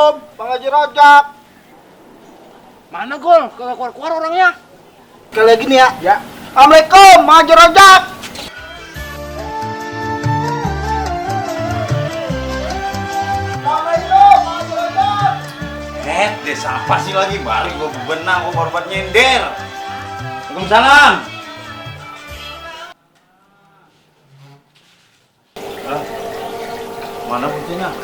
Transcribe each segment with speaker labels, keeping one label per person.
Speaker 1: Assalamualaikum, Bang Haji Rojak.
Speaker 2: Mana Gol? Kalau keluar orangnya.
Speaker 1: Sekali lagi nih ya.
Speaker 2: Ya.
Speaker 1: Assalamualaikum, Bang Haji Rojak. Assalamualaikum, Bang Haji Rojak.
Speaker 3: Desa apa sih lagi? Balik gua bebenah, gua baru buat nyender. Waalaikumsalam. Mana buktinya?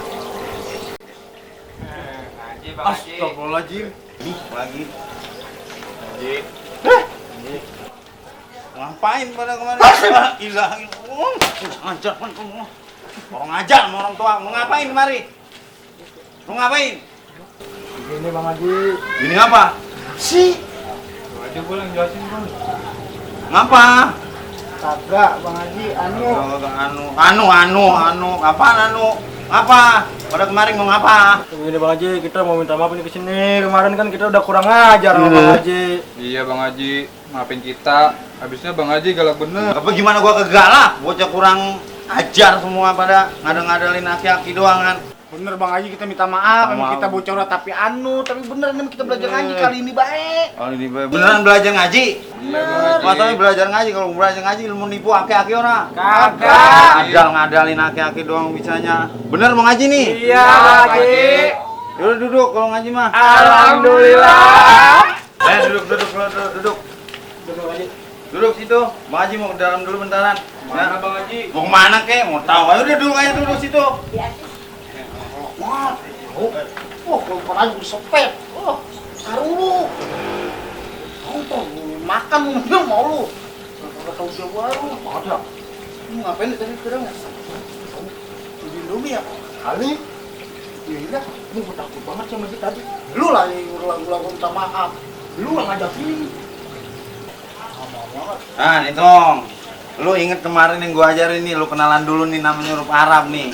Speaker 3: Astagfirullahaladzim. Nih lagi. Ngapain pada kemarin? Ilah, ngajar kan kamu. Orang ajar sama orang tua. Mau ngapain kemari? Mau ngapain?
Speaker 2: Ini Bang Haji.
Speaker 3: Ini apa? Si.
Speaker 2: Aja gue yang jelasin Bang.
Speaker 3: Ngapa?
Speaker 2: Kagak Bang Haji,
Speaker 3: Apaan anu? Apa? Pada kemarin mau ngapa?
Speaker 2: Ini Bang Haji, kita mau minta maaf nih kesini. Kemarin kan kita udah kurang ajar sama Bang Haji.
Speaker 4: Iya Bang Haji, maafin kita. Habisnya Bang Haji galak bener.
Speaker 3: Apa gimana gua kegalak? Bocah kurang ajar semua pada ngada-ngadalin aki-aki doang kan.
Speaker 1: Bener Bang Haji, kita minta maaf.
Speaker 3: Minta maaf.
Speaker 1: Kita bocor tapi bener nih kita belajar ngaji kali ini baik.
Speaker 3: Oh ini beneran belajar ngaji?
Speaker 1: Bener.
Speaker 3: Matanya belajar ngaji, kalau belajar ngaji ilmu nipu aki-aki ora?
Speaker 1: Kagak.
Speaker 3: Ngadalin aki-aki doang bisanya. Bener mau ngaji nih?
Speaker 2: Iya Bang Haji.
Speaker 3: Yaudah duduk kalau ngaji mah.
Speaker 2: Alhamdulillah.
Speaker 3: Duduk. Duduk situ. Bang Haji mau ke dalam dulu bentaran.
Speaker 4: Mana Bang Haji?
Speaker 3: Mau kemana kek? Mau tahu? Ayo udah duduk situ.
Speaker 1: Wah, kalau Bang Haji bersepet. Saru lu. Kamu tuh makan minum mau lu. Enggak tahu dia baru. Ada. Lu ngapain tadi sekarang ya? Jadi dulu ya. Kali. Iya, lu takut banget sama dia tadi. Lu lah yang ulang-ulang minta maaf. Lu yang ngajakin.
Speaker 3: Nah, nih Tong. Lu inget kemarin yang gua ajarin nih, lu kenalan dulu nih namanya huruf Arab nih.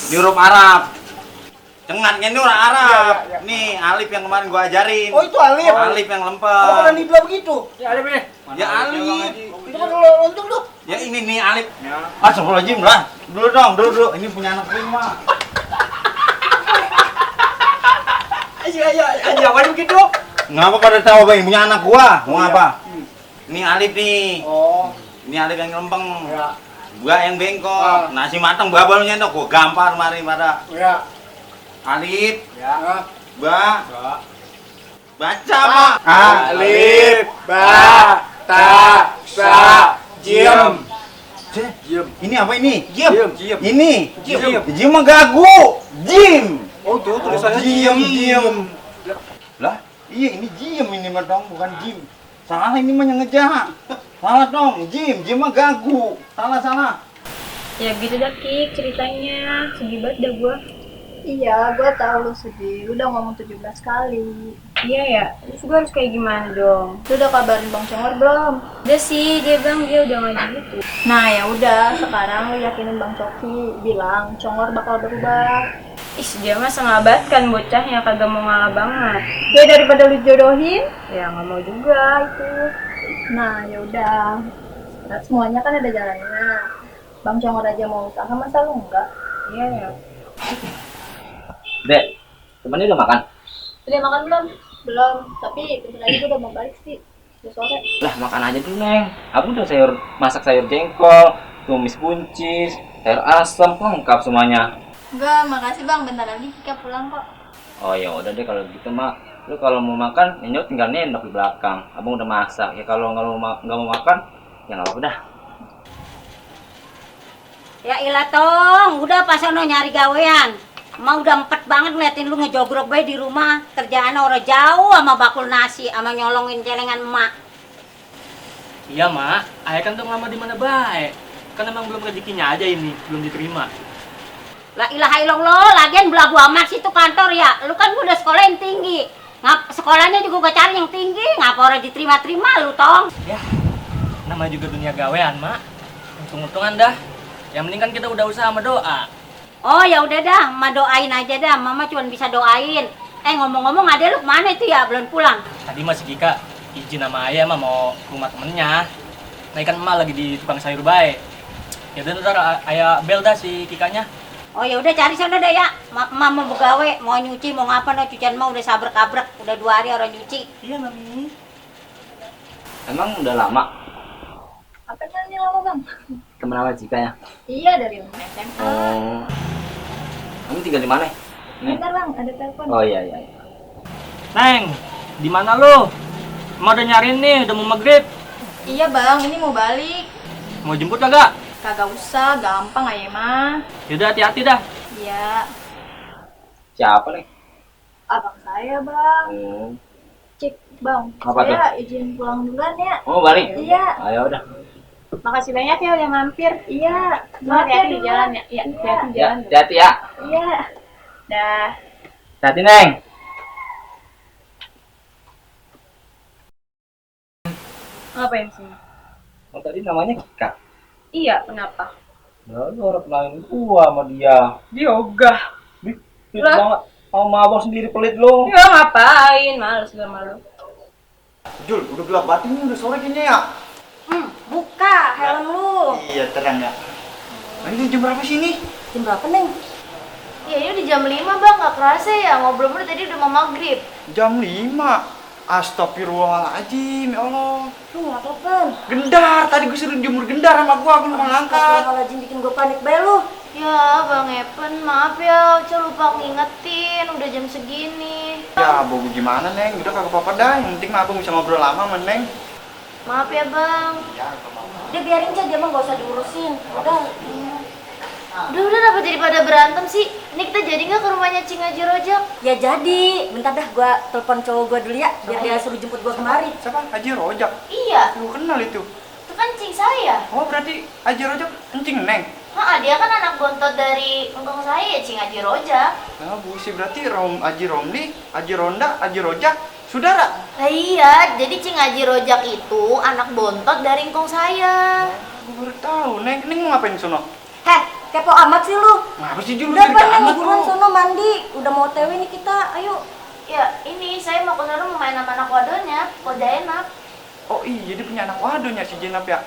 Speaker 3: Ini huruf Arab. Cengatnya ini huruf Arab.
Speaker 1: Iya.
Speaker 3: Nih, alif yang kemarin gua ajarin.
Speaker 1: Oh, itu alif.
Speaker 3: Alif yang lempeng.
Speaker 1: Oh, ada nibla begitu.
Speaker 2: Ya Alif nih.
Speaker 3: Ya alif.
Speaker 1: Itu kan lonceng tuh.
Speaker 3: Ya ini nih alif. Astagfirullahaladzim lah. Dulu dong, dulu. Ini punya anak lima.
Speaker 2: Aja apa begitu?
Speaker 3: Ngapa pada tahu bang? Punya anak gua. Mau apa? Ini alif nih.
Speaker 1: Oh,
Speaker 3: Ini alif yang lempeng.
Speaker 1: ya.
Speaker 3: Gua yang bengkok. Nasi matang babalnya dong. Gua gampar mari pada
Speaker 1: Ya.
Speaker 3: alif.
Speaker 1: Ya.
Speaker 3: Ba. Baca apa?
Speaker 1: Alif, ba, ta, sa, jim.
Speaker 3: Ini apa ini?
Speaker 2: Jim.
Speaker 3: Ini.
Speaker 2: Jim.
Speaker 3: Jim mah gagu. Jim.
Speaker 2: Oh tuh tulisannya
Speaker 3: Jim. Lah, iya ini Jim ini mah dong, bukan Jim. Salah ini mah yang ngejak. Salah dong, Jim mah gagu. Salah.
Speaker 5: Ya gitu dah Kik ceritanya, sedih banget dah gua.
Speaker 6: Iya, gue tahu lu sedih. Lu udah ngomong 17 kali.
Speaker 5: Iya ya, terus gua harus kayak gimana dong?
Speaker 6: Lu udah kabarin Bang Congor belum?
Speaker 5: Udah sih, dia bilang dia udah ngaji gitu.
Speaker 6: Nah, ya udah, sekarang lu yakinin Bang Coki, bilang Congor bakal berubah.
Speaker 5: Ih, dia mah sengabat kan bocahnya, kagak mau ngalah banget.
Speaker 6: Ya daripada lu jodohin.
Speaker 5: Ya nggak mau juga itu.
Speaker 6: Nah, ya udah. Semuanya kan ada jalannya. Bang Congor aja mau usaha, masa lu enggak?
Speaker 5: Iya ya.
Speaker 7: Dek, temennya udah makan?
Speaker 6: Udah makan belum? Belum, tapi bentar lagi gue udah mau balik sih. Udah sore.
Speaker 7: Lah makan aja dulu Neng. Aku udah masak sayur jengkol, tumis buncis, sayur asam, lengkap semuanya.
Speaker 6: Enggak, makasih Bang. Bentar lagi Kika pulang kok.
Speaker 7: Oh ya udah deh kalau gitu mak. Lu kalau mau makan, nyok tinggal nendok di belakang. Abang udah masak. Ya kalau nggak mau makan, ya nggak apa-apa dah.
Speaker 8: Ya ilah Tong, udah pas ono nyari gawean. Emang udah empet banget ngeliatin lu ngejogrok bae di rumah. Kerjaan orang jauh sama bakul nasi, sama nyolongin celengan emak.
Speaker 9: Iya mak, ayah kan tuh ngelamar di mana baik. Kan emang belum rezekinya aja ini, belum diterima.
Speaker 8: La ilaha illallah, lagian belagu amat situ kantor ya. Lu kan udah sekolah yang tinggi. Sekolahnya juga gua cari yang tinggi, ngapa orang diterima-terima lu Tong?
Speaker 9: Ya, namanya juga dunia gawean mak. Untung-untungan dah. Yang penting kan kita udah usaha sama doa.
Speaker 8: Oh ya udah dah, Mama doain aja dah. Mama cuma bisa doain. Ngomong-ngomong adek lu kemana itu ya? Belum pulang?
Speaker 9: Tadi masih Kika izin sama ayah mah mau ke rumah temennya. Nah kan emak lagi di tukang sayur baik. Ya udah ntar ayah bel dah si Kikanya.
Speaker 8: Oh ya udah cari sana deh ya. Mama mau begawe, mau nyuci, mau ngapa no cucian mah udah sabrek-kabrek. Udah 2 hari orang nyuci.
Speaker 9: Iya, Mami.
Speaker 7: Emang udah lama
Speaker 6: Apa namanya lama bang?
Speaker 7: temen sama Cika ya?
Speaker 6: Iya dari rumah SMA.
Speaker 7: Oh. Kamu tinggal di mana? Nih.
Speaker 6: Bentar bang, ada telepon.
Speaker 7: Oh iya iya.
Speaker 9: Neng, di mana lu? Emak udah nyariin nih, udah mau maghrib.
Speaker 6: Iya bang, ini mau balik.
Speaker 9: Mau jemput kagak?
Speaker 6: Kagak usah, gampang aja mah.
Speaker 9: Yaudah hati-hati dah.
Speaker 6: Iya,
Speaker 7: Siapa nih?
Speaker 6: abang saya bang. Cik bang,
Speaker 7: Apa
Speaker 6: saya izin pulang duluan ya.
Speaker 7: Oh balik?
Speaker 6: Iya.
Speaker 7: Ayo udah.
Speaker 6: Makasih banyak ya udah mampir. Iya. Hati-hati di jalan ya. Iya, hati-hati di
Speaker 7: Ya,
Speaker 6: jalan.
Speaker 7: hati-hati ya.
Speaker 6: Iya. Dah.
Speaker 7: Hati Neng.
Speaker 6: Ngapain sih?
Speaker 7: Oh tadi namanya Cika.
Speaker 6: Iya, kenapa?
Speaker 7: Ya lu orang kenalin gua sama dia.
Speaker 6: Dia ogah.
Speaker 7: Pelit banget. Sama abang sendiri pelit lu.
Speaker 6: Ya ngapain? Males gak malu.
Speaker 3: Jul, udah gelap banget ini, udah sore kayaknya ya.
Speaker 8: Buka helm lu.
Speaker 3: Iya, terang ya. Nah, ini jam berapa sih ini?
Speaker 8: Jam berapa, Neng?
Speaker 6: Ya ini udah jam 5 bang, gak kerasa ya. Ngobrol-ngobrol tadi udah mau maghrib.
Speaker 3: Jam 5. Astagfirullahaladzim, ya Allah.
Speaker 8: Lu ngapa, Pan?
Speaker 3: Gendar, tadi gue suruh jemur gendar sama gua lupa ngangkat.
Speaker 8: Astagfirullahaladzim bikin gue panik bae lu.
Speaker 6: Ya bang Epen, maaf ya. Ocha lupa ngingetin, udah jam segini.
Speaker 3: Ya, bobo gimana, Neng? Udah kagak apa-apa dah. Yang penting mah aku bisa ngobrol lama sama Neng.
Speaker 6: Maaf ya bang.
Speaker 3: Ya, gak apa-apa.
Speaker 8: Dia biarin aja, dia mah gak usah diurusin. Udah.
Speaker 6: Udah kenapa jadi pada berantem sih? Ini kita jadi nggak ke rumahnya Cing Haji Rojak?
Speaker 8: Ya jadi, bentar dah gua telepon cowok gua dulu ya, biar dia suruh jemput gua kemari.
Speaker 3: Siapa? Haji Rojak.
Speaker 6: Iya,
Speaker 3: Lu kenal itu?
Speaker 6: itu kan Cing saya.
Speaker 3: Oh, berarti Haji Rojak kencing, Neng?
Speaker 6: Dia kan anak bontot dari engkong saya ya, Cing Haji Rojak.
Speaker 3: Nah, busi berarti Haji Romli, Haji Ronda, Haji Rojak, saudara.
Speaker 6: Nah iya, jadi Cing Haji Rojak itu anak bontot dari engkong saya.
Speaker 3: Gue baru tahu, Neng. Neng mau ngapain sono?
Speaker 8: Heh, kepo amat sih lu.
Speaker 3: Ngapa sih Jul?
Speaker 8: Udah
Speaker 3: Dari
Speaker 8: Pan,
Speaker 3: amat
Speaker 8: buruan
Speaker 3: lu.
Speaker 8: sono mandi. Udah mau OTW nih kita, ayo.
Speaker 6: Ya ini saya mau ke sana mau main sama anak wadonya, Koja enak.
Speaker 3: Oh iya, dia punya anak wadonya si Jenap ya?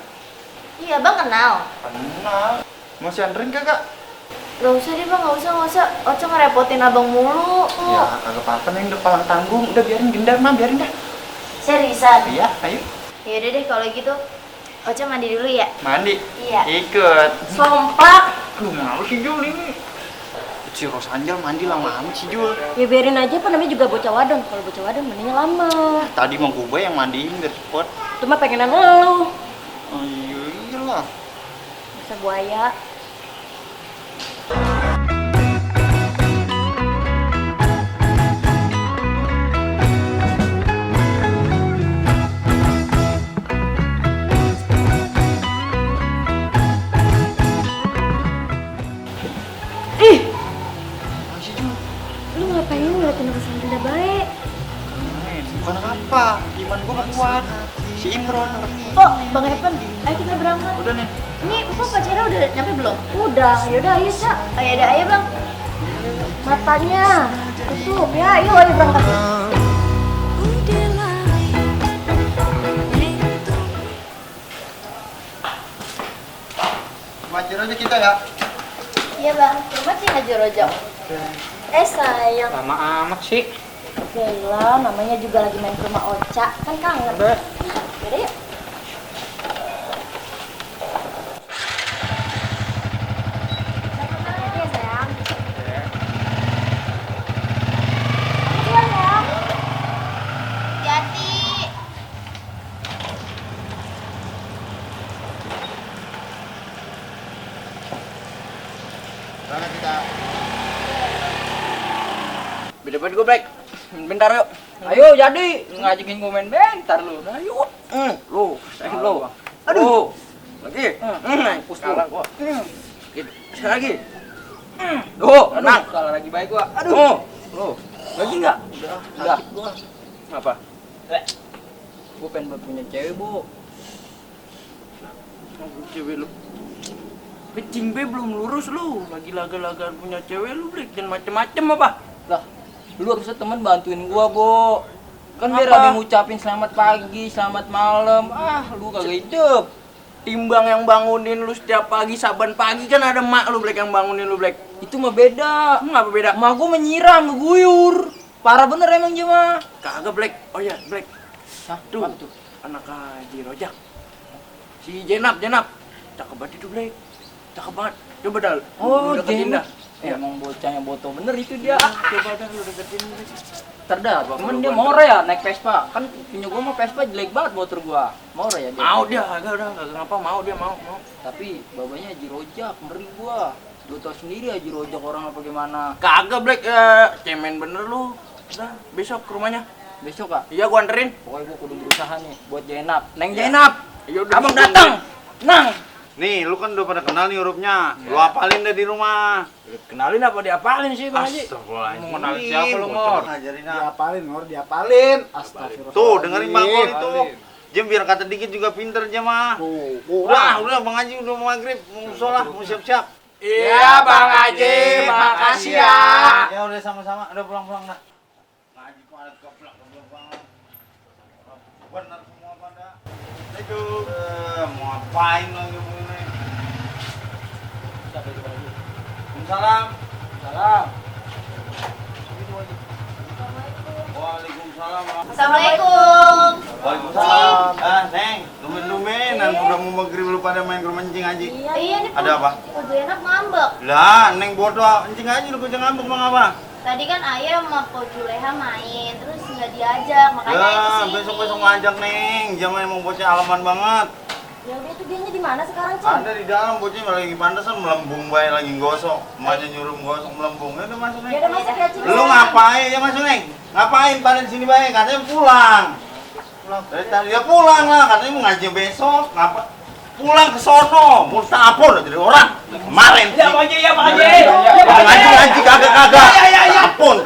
Speaker 6: Iya bang kenal.
Speaker 3: Kenal. Mau si anterin kagak?
Speaker 6: Gak usah deh bang, gak usah. Ocha ngerepotin abang mulu.
Speaker 3: Ya, kagak apa-apa, Neng. Udah palang tanggung. Udah biarin gendar, mah. Biarin dah.
Speaker 6: Seriusan?
Speaker 3: Iya, ayo.
Speaker 6: Ya udah deh kalau gitu, Ocha mandi dulu ya.
Speaker 3: Mandi.
Speaker 6: Iya.
Speaker 3: Ikut.
Speaker 8: Sompak.
Speaker 3: Aduh, ngapa sih Jul ini? Si Rosanjal mandi lama amat sih Jul.
Speaker 8: Ya biarin aja, Pan, namanya juga bocah wadon. Kalau bocah wadon mandinya lama.
Speaker 3: Tadi mau gue yang mandiin biar cepet.
Speaker 8: Itu mah pengenan lu.
Speaker 3: Oh iya, iyalah.
Speaker 8: Bisa buaya.
Speaker 3: Masih Jul.
Speaker 8: Lu ngapain ngeliatin aku sambil udah baik?
Speaker 3: Bukan apa, iman gue kuat. Si Imron.
Speaker 6: Oh, Bang Evan, ayo kita berangkat.
Speaker 3: Udah nih.
Speaker 6: Ini Bapak pacarnya udah nyampe belum?
Speaker 8: Udah, yaudah ayo, Cak.
Speaker 6: Ayo ada ayo Bang.
Speaker 8: Matanya tutup ya, ayo berangkat.
Speaker 3: Wajar aja kita ya.
Speaker 6: Iya Bang, rumah Cing Haji Rojak.
Speaker 8: Sayang.
Speaker 9: Lama amat sih.
Speaker 8: Yaelah, namanya juga lagi main ke rumah Ocha. Kan kangen.
Speaker 9: Udah.
Speaker 8: Yaudah yuk. Hati-hati ya, sayang. Pulang ya.
Speaker 6: Hati.
Speaker 3: Berangkat kita.
Speaker 2: Beda-beda gue break. Bentar yuk. Ayo jadi ngajakin gue main bentar lu. Nah, yuk. Lu, sayang lu. Aduh. Lagi. Mampus kalah gua. Gitu. Sekali lagi. Duh, tenang. Kalah lagi baik gua. Aduh. Lu. Lagi enggak? Udah. Gua. Apa? Gua pengen punya cewek, Bu. Cewek lu. Pecing be belum lurus lu. Lagi laga-laga punya cewek lu break dan macem-macem apa?
Speaker 9: Lah, lu harusnya temen bantuin gua, Bo. Kan biar
Speaker 2: Apa?
Speaker 9: ada ngucapin selamat pagi, selamat malam. Ah, lu kagak hidup.
Speaker 2: Timbang yang bangunin lu setiap pagi, saban pagi kan ada mak lu Black yang bangunin lu Black. Itu mah beda. Ngapa beda? Mak gua menyiram, ngeguyur. Parah bener emang dia mah. Kagak Black. Oh iya Black. Hah? Tuh. Anak Haji Rojak. Si Jenap. Cakep banget itu Black. Cakep banget. Coba dah.
Speaker 9: Oh,
Speaker 2: deketin dah.
Speaker 9: Emang bocahnya boto bener itu dia.
Speaker 2: Coba dah lu deketin Black.
Speaker 9: Terdah, cuman dia more ya naik Vespa. Kan punya gua mah Vespa jelek banget motor gua. More ya dia.
Speaker 2: Mau dia, agak ngapa mau dia mau.
Speaker 9: Tapi babanya Haji Rojak, ngeri gua. Lu tau sendiri Haji Rojak orang apa gimana.
Speaker 2: Kagak Black, cemen bener lu. Udah, besok ke rumahnya.
Speaker 9: Besok Kak,
Speaker 2: Iya gua anterin.
Speaker 9: pokoknya gua kudu berusaha nih buat Jenap. Neng
Speaker 2: Ya.
Speaker 9: Jenap.
Speaker 2: Yaudah,
Speaker 9: Abang datang. Nang.
Speaker 3: Nih, lu kan udah pada kenal nih hurufnya. Lu hafalin deh di rumah.
Speaker 2: Kenalin apa diapalin sih Bang Haji?
Speaker 3: Astagfirullahaladzim.
Speaker 4: Mau kenalin siapa lu, Mor?
Speaker 3: Ngajarin apa?
Speaker 1: Diapalin, Mor, diapalin. Astagfirullah.
Speaker 3: Tuh, dengerin Bang Kol itu. Jam biar kata dikit juga pinter Jam mah. Udah Bang Haji udah mau maghrib, mau sholat, mau siap-siap.
Speaker 2: Iya Bang Haji, makasih ya.
Speaker 3: Ya udah sama-sama, udah pulang-pulang dah. Ngaji pada keplak banget. Bener semua pada. Aduh, mau ngapain lagi begini? Waalaikumsalam.
Speaker 9: Salam.
Speaker 3: Waalaikumsalam.
Speaker 6: Assalamualaikum.
Speaker 3: Waalaikumsalam. Neng, dumen-dumenan udah mau maghrib lu pada main ke rumah Encing Haji.
Speaker 6: Iya nih.
Speaker 3: Ada apa?
Speaker 6: Udah enak ngambek.
Speaker 3: Lah, Neng bodoh, Encing Haji lu kucing ngambek bang apa?
Speaker 6: Tadi kan ayah sama Po Juleha main, terus nggak diajak, makanya ayah
Speaker 3: Ya,
Speaker 6: kesini.
Speaker 3: besok-besok ngajak Neng. Jam emang bocah alaman banget.
Speaker 6: Ya udah tuh dianya di mana sekarang, Cing?
Speaker 3: Ada di dalam bocahnya lagi pantesan melembung bae lagi gosok. Emaknya nyuruh gosok melembung. Ya udah masuk Neng.
Speaker 6: Ya udah masuk ya, Cing.
Speaker 3: Lu ngapain ya masuk Neng? Ngapain pada di sini bae? Katanya pulang. Dari tadi ya pulang lah, katanya mau ngaji besok. Ngapa? Pulang ke sono, mau tapur jadi orang. Kemarin.
Speaker 2: Ya Bang Haji, ya Bang Haji.
Speaker 3: Ngaji kagak. Ampun.